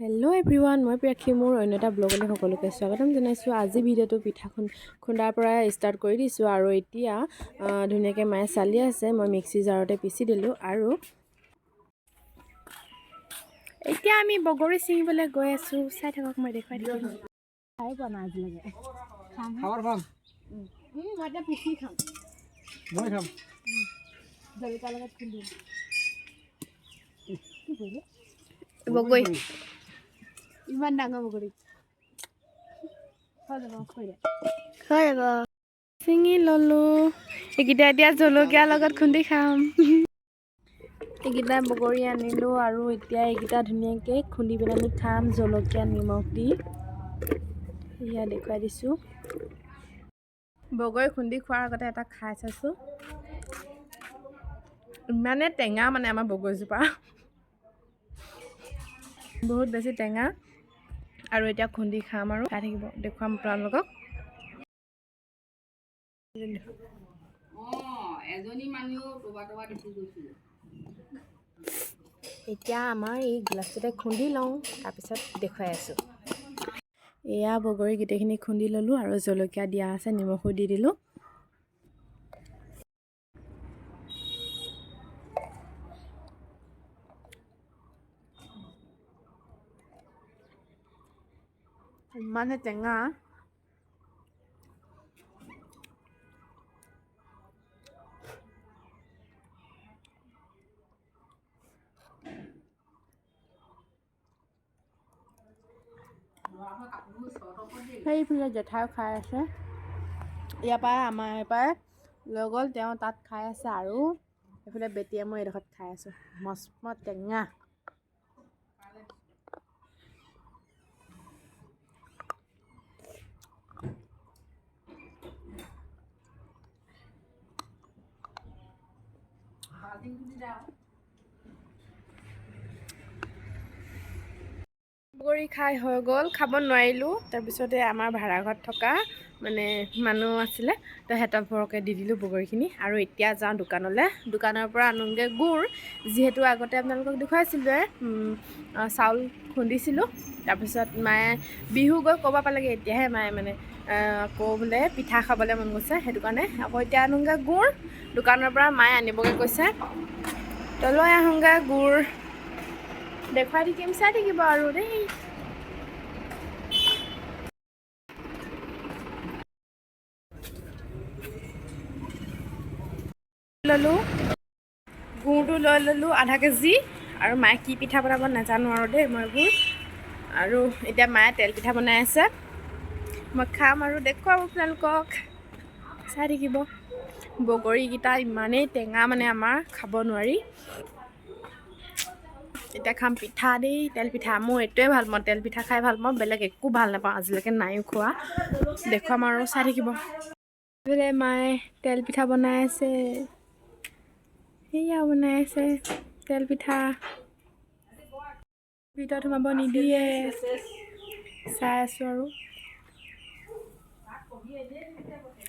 Hello' everyone, মই প্ৰিয়াক্ষী। মোৰ অন্য এটা ব্লগলৈ সকলোকে স্বাগতম জনাইছোঁ। আজি ভিডিঅ'টো পিঠা খুন্দাৰ পৰাই ষ্টাৰ্ট কৰি দিছোঁ আৰু এতিয়া ধুনীয়াকৈ মায়ে চালি আছে, মই মিক্সি জাৰতে পিচি দিলোঁ। আৰু এতিয়া আমি বগৰী ছিঙিবলৈ গৈ আছোঁ। চাই থাকক, মই দেখুৱাই থাকিম। খাই পোৱা নাই আজিলৈকে। খাবৰ পাম। মই এতিয়া পিচি খাম। মই খাম। জলকীয়াৰ লগত খুন্দিম। কি কৰিলে বগৰী, ইমান ডাঙৰ বগৰী হৈ যাব, থৈ দে। হৈ যাব। ছিঙি ল'লোঁ এইকেইটা, এতিয়া জলকীয়াৰ লগত খুন্দি খাম। এইকেইটা বগৰী আনিলোঁ আৰু এতিয়া এইকেইটা ধুনীয়াকৈ খুন্দি পেলাই আমি খাম জলকীয়া নিমখ দি। এয়া দেখুৱাই দিছোঁ। বগৰী খুন্দি খোৱাৰ আগতে এটা খাই চাইছোঁ। ইমানে টেঙা, মানে আমাৰ বগৰীজোপা বহুত বেছি টেঙা। আৰু এতিয়া খুন্দি খাম আৰু খাই থাকিব, দেখুৱাম আপোনালোকক। অঁ, এজনী মানুহেও টবা টবা দি থৈ গৈছিলে। এতিয়া আমাৰ এই গিলাচটোতে খুন্দি লওঁ, তাৰপিছত দেখুৱাই আছোঁ। এয়া বগৰী গোটেইখিনি খুন্দি ল'লোঁ আৰু জলকীয়া দিয়া আছে, নিমখো দি দিলোঁ। ইমানে টেঙা। সেইফালে জেঠাইও খাই আছে। ইয়াৰ পৰাই, আমাৰ ইয়াৰ পৰাই লৈ গ'ল, তেওঁ তাত খাই আছে। আৰু এইফালে বেটীয়ে মই এইডোখৰত খাই আছোঁ। মস্ত টেঙা। বগৰী খাই হৈ গ'ল, খাব নোৱাৰিলোঁ। তাৰপিছতে আমাৰ ভাড়াঘৰত থকা মানে মানুহ আছিলে, তো সিহঁতৰবোৰকে দি দিলোঁ বগৰীখিনি। আৰু এতিয়া যাওঁ দোকানলৈ। দোকানৰ পৰা আনোগৈ গুৰ। যিহেতু আগতে আপোনালোকক দেখুৱাইছিলোঁৱে, চাউল খুন্দিছিলোঁ। তাৰপিছত মায়ে বিহু গৈ ক'ৰবাৰ পালেগৈ, এতিয়াহে মায়ে মানে আকৌ বোলে পিঠা খাবলৈ মন গৈছে, সেইটো কাৰণে আকৌ এতিয়া আনোগৈ গুৰ। দোকানৰ পৰা মায়ে আনিবগৈ কৈছে, তো লৈ আহোঁগৈ গুৰ। দেখুৱাই থাকিম, চাই থাকিব আৰু দেই। ল'লোঁ গুৰটো, লৈ ল'লোঁ আধা কেজি। আৰু মায়ে কি পিঠা বনাব নাজানো আৰু দেই মই গুৰ। আৰু এতিয়া মায়ে তেল পিঠা বনাই আছে, মই খাম আৰু দেখুৱাম আপোনালোকক, চাই থাকিব। বগৰীকেইটা ইমানেই টেঙা, মানে আমাৰ খাব নোৱাৰি। এতিয়া খাম পিঠা দেই, তেল পিঠা। মোৰ এইটোৱে ভাল পাওঁ, তেল পিঠা খাই ভাল পাওঁ, বেলেগ একো ভাল নাপাওঁ, আজিলৈকে নাইও খোৱা। দেখুৱাম আৰু চাই থাকিব। এইফালে মায়ে তেল পিঠা বনাই আছে, সেয়া বনাই আছে তেল পিঠা। ভিতৰত সোমাব নিদিয়ে, চাই আছোঁ। আৰু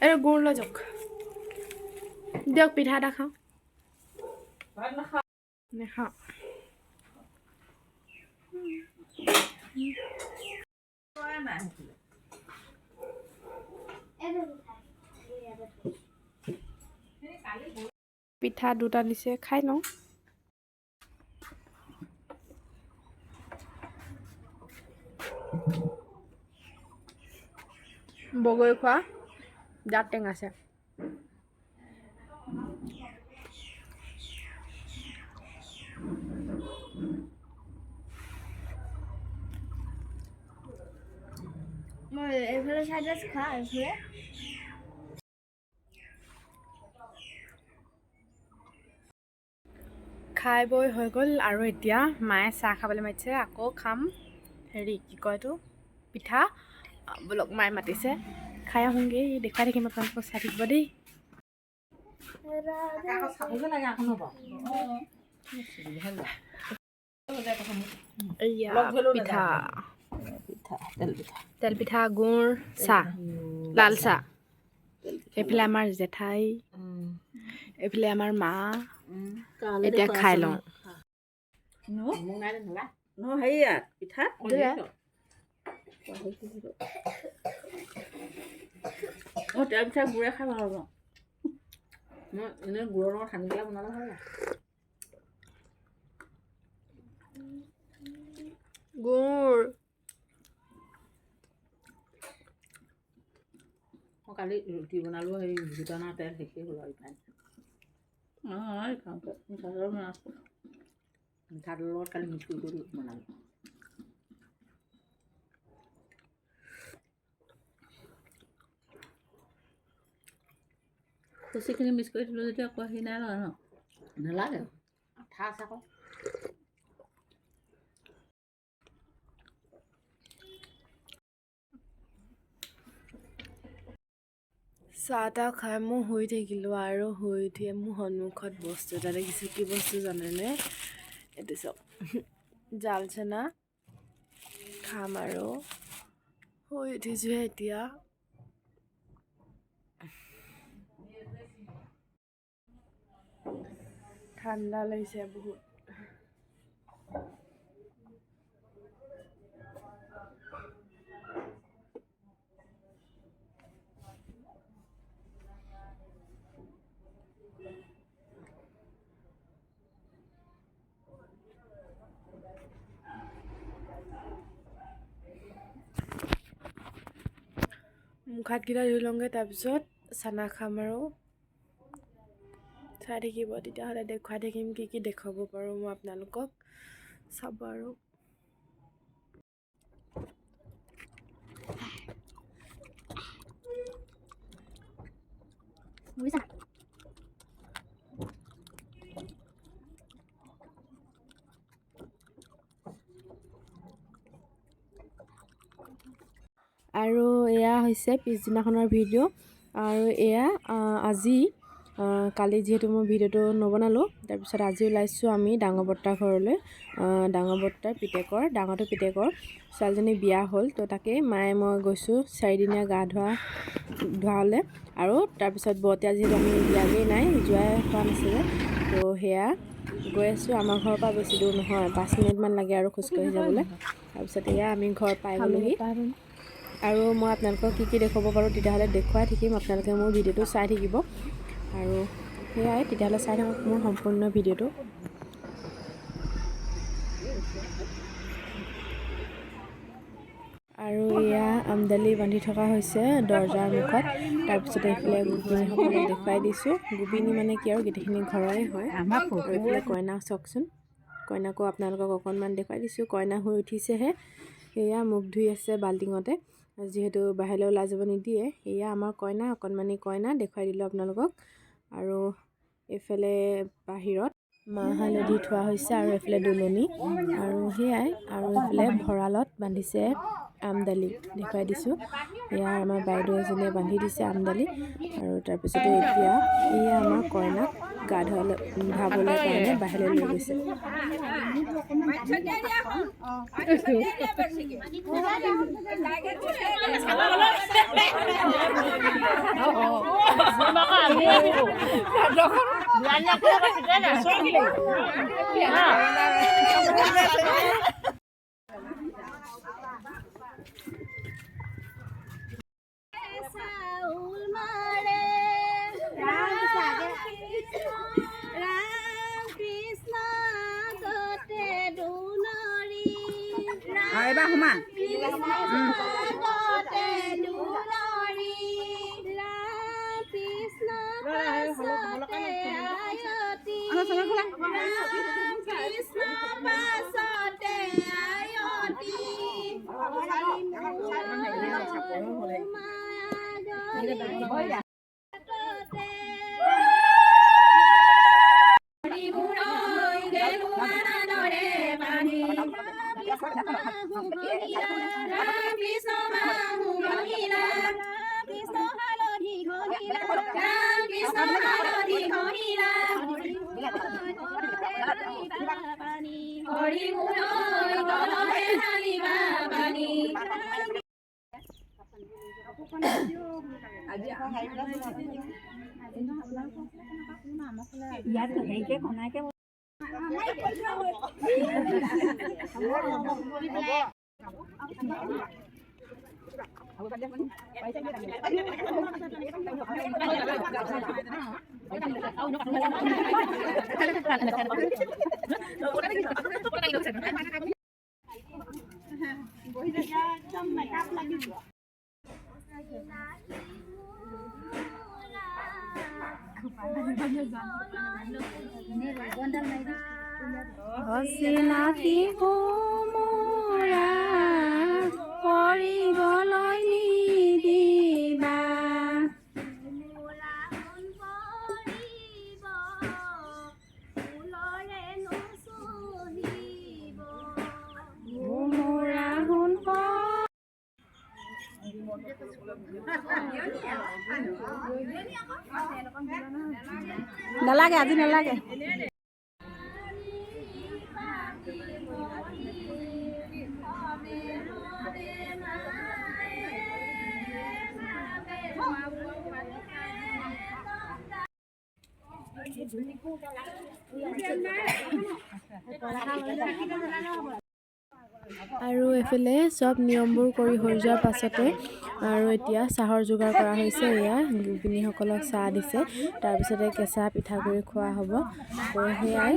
আৰু গুৰ লৈ যাওক দিয়ক, পিঠা এটা খাওঁ। নাখাওঁ। পিঠা দুটা দিছে, খাই লওঁ। বগৰী খোৱা দাঁত টেঙাছে। মই এইফালে চাইডত খোৱা, এইফালে। খাই বৈ হৈ গ'ল আৰু এতিয়া মায়ে চাহ খাবলৈ মাতিছে। আকৌ খাম হেৰি, কি কয় এইটো, পিঠা। ব'লক, মায়ে মাতিছে, খাই আহোঁগৈ। দেখুৱাই থাকিম আপোনালোকক, চাই থাকিব দেই। এইয়া পিঠা, তেল পিঠা, গুৰ, চাহ, লাল চাহ। এইফালে আমাৰ জেঠাই, এইফালে আমাৰ মা। এতিয়া খাই লওঁ। নহয়, হেৰিয়াত পিঠাত। মই তেল পিঠা গুৰে খাই ভাল পাওঁ। মই এনেই গুৰৰ লগত সানি পেলাই বনালে ভাল লাগে। গুৰ। মই কালি ৰুটি বনালোঁ, সেই ঘিটনা তেল শেষেই হ'ল আৰু ৰিফাইন। অঁ, মিঠাতেল বনাইছোঁ। মিঠাতেলৰ লগত কালি মিক্স কৰি কৰি বনালোঁ। খুচিখিনি মিক্স কৰি থলোঁ যেতিয়া আকৌ হেৰি নাই লগা ন? নালাগে, আঠা আছে আকৌ। চাহ তাহ খাই মই শুই থাকিলোঁ আৰু শুই উঠিয়ে মোৰ সন্মুখত বস্তু এটা দেখিছোঁ। কি বস্তু জানেনে? এইটো চাওক, জাল চানা খাম আৰু। শুই উঠিছোঁহে এতিয়া। ঠাণ্ডা লাগিছে বহুত। মুখ হাতকেইটা ধুই লওঁগৈ, তাৰপিছত চানা খাম আৰু চাই থাকিব। তেতিয়াহ'লে দেখুৱাই থাকিম কি কি দেখুৱাব পাৰোঁ মই আপোনালোকক, চাব আৰু। বুজিছা? আৰু এয়া হৈছে পিছদিনাখনৰ ভিডিঅ'। আৰু এয়া আজি, কালি যিহেতু মই ভিডিঅ'টো নবনালোঁ, তাৰপিছত আজি ওলাইছোঁ আমি ডাঙৰ বৰ্তাৰ ঘৰলৈ। ডাঙৰ বৰ্তাৰ পিতেকৰ, ডাঙৰটো পিতেকৰ ছোৱালীজনী বিয়া হ'ল, তো তাকেই মায়ে মই গৈছোঁ চাৰিদিনীয়া গা ধোৱালৈ। আৰু তাৰপিছত বৰতীয়া যিহেতু আমি দিয়াগৈ নাই, যোৱাই হোৱা নাছিলে, তো সেয়া গৈ আছোঁ। আমাৰ ঘৰৰ পৰা বেছি দূৰ নহয়, 5 মিনিটমান লাগে আৰু খোজকাঢ়ি যাবলৈ। তাৰপিছত এয়া আমি ঘৰ পাই গ'লোহি। আৰু মই আপোনালোকক কি কি দেখুৱাব পাৰোঁ তেতিয়াহ'লে দেখুৱাই থাকিম, আপোনালোকে মোৰ ভিডিঅ'টো চাই থাকিব। আৰু সেয়াই, তেতিয়াহ'লে চাই থাকক মোৰ সম্পূৰ্ণ ভিডিঅ'টো। আৰু এয়া আমদালি বান্ধি থকা হৈছে দৰ্জাৰ মুখত। তাৰপিছতে এইফালে গোপিনীসকলক দেখুৱাই দিছোঁ। গোপিনী মানে কি আৰু, গোটেইখিনি ঘৰৰে হয়। আৰু এইফালে কইনা চাওকচোন, কইনাকো আপোনালোকক অকণমান দেখুৱাই দিছোঁ। কইনা শুই উঠিছেহে, এয়া মুখ ধুই আছে বাল্টিঙতে, যিহেতু বাহিৰলৈ ওলাই যাব নিদিয়ে। এয়া আমাৰ কইনা, অকণমানি কইনা দেখুৱাই দিলোঁ আপোনালোকক। আৰু এইফালে বাহিৰত মাহ হালধি থোৱা হৈছে আৰু এইফালে দুলনি। আৰু সেয়াই, আৰু এইফালে ভঁৰালত বান্ধিছে আমদালি, দেখুৱাই দিছোঁ। এয়া আমাৰ বাইদেউ এজনীয়ে বান্ধি দিছে আমদালি। আৰু তাৰপিছতে এতিয়া এয়া আমাৰ কইনাক গা ধুৱাবলৈ কাৰণে বাহিৰলৈ লৈ গৈছে। চাউল মাৰে ৰাম কৃষ্ণ গতে দুনৰি। এবাৰ সোমা। গতে দুনৰি, ৰাম কৃষ্ণ পাছতে আয়তী, ৰাম কৃষ্ণ পাছতে আয়তী। মায়া। হৰি পানী। ইয়াত হেৰিকে কণাকে। অচিনাকি কোমোৰা কৰিবলৈ নিদিবা। কোমোৰা সোণ। নালাগে, আজি নালাগে। আৰু এইফালে চব নিয়মবোৰ কৰি হৈ যোৱাৰ পাছতে আৰু এতিয়া চাহৰ যোগাৰ কৰা হৈছে। এয়া গোপিনীসকলক চাহ দিছে। তাৰপিছতে কেঁচা পিঠাগুড়ি খোৱা হ'ব। তো সেয়াই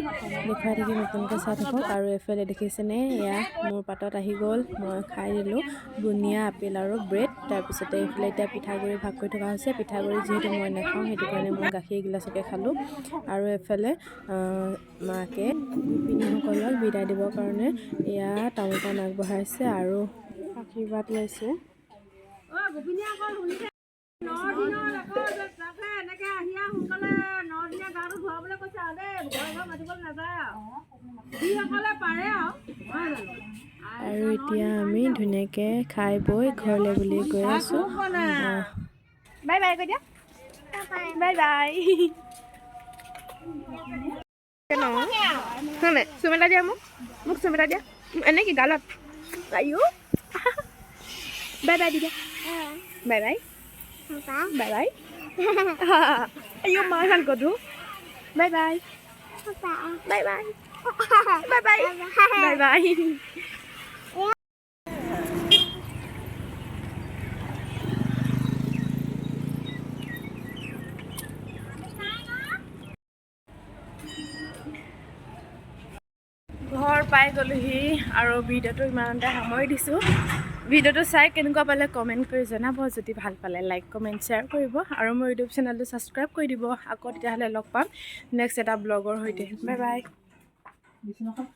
দেখুৱাই থাকিম, আপোনালোকে চাই থাকক। আৰু এইফালে দেখিছেনে, এয়া মোৰ পাতত আহি গ'ল। মই খাই দিলোঁ বুনিয়া, আপেল আৰু ব্ৰেড। তাৰপিছতে এইফালে এতিয়া পিঠাগুড়ি ভাগ কৰি থকা হৈছে। পিঠাগুড়ি যিহেতু মই নাখাওঁ, সেইটো কাৰণে মই গাখীৰ এগিলাচকে খালোঁ। আৰু এইফালে মাকে গোপিনীসকলক বিদায় দিবৰ কাৰণে এয়া তামোল পাণ আগবঢ়াইছে আৰু আশীৰ্বাদ লৈছে। 9 দিনত আকৌ তাকে এনেকে আহি আৰু সোনকালে 9 দিনীয়া গাটো ধুৱাবলৈ কৈছে আৰু দেই, ঘৰে ঘৰে মাতিবলৈ নাযায় আৰু যিসকলে পাৰে আৰু, নহয় জানো? আৰু এতিয়া আমি ধুনীয়াকৈ খাই বৈ ঘৰলৈ বুলি গৈ আছোঁ। বাই বাই কৈ দিয়া। Bye bye. হয়, চুম এটা দিয়া মোক। মোক চুম এটা দিয়া। এনে কি গালত। আইও, বাই বাই দি দিয়া। Bye bye, bye bye. আইও মা, ইমান গধুৰ। Bye bye, bye bye, bye bye, bye bye. ঘৰ পাই গ'লোহি আৰু ভিডিঅ'টো ইমানতে সামৰি দিছোঁ। ভিডিঅ'টো চাই কেনেকুৱা পালে কমেণ্ট কৰি জনাব। যদি ভাল পালে লাইক, কমেণ্ট, শ্বেয়াৰ কৰিব আৰু মোৰ ইউটিউব চেনেলটো ছাবস্ক্ৰাইব কৰি দিব। আকৌ তেতিয়াহ'লে লগ পাম নেক্সট এটা ব্লগৰ সৈতে। Bye bye. বিচনাখন।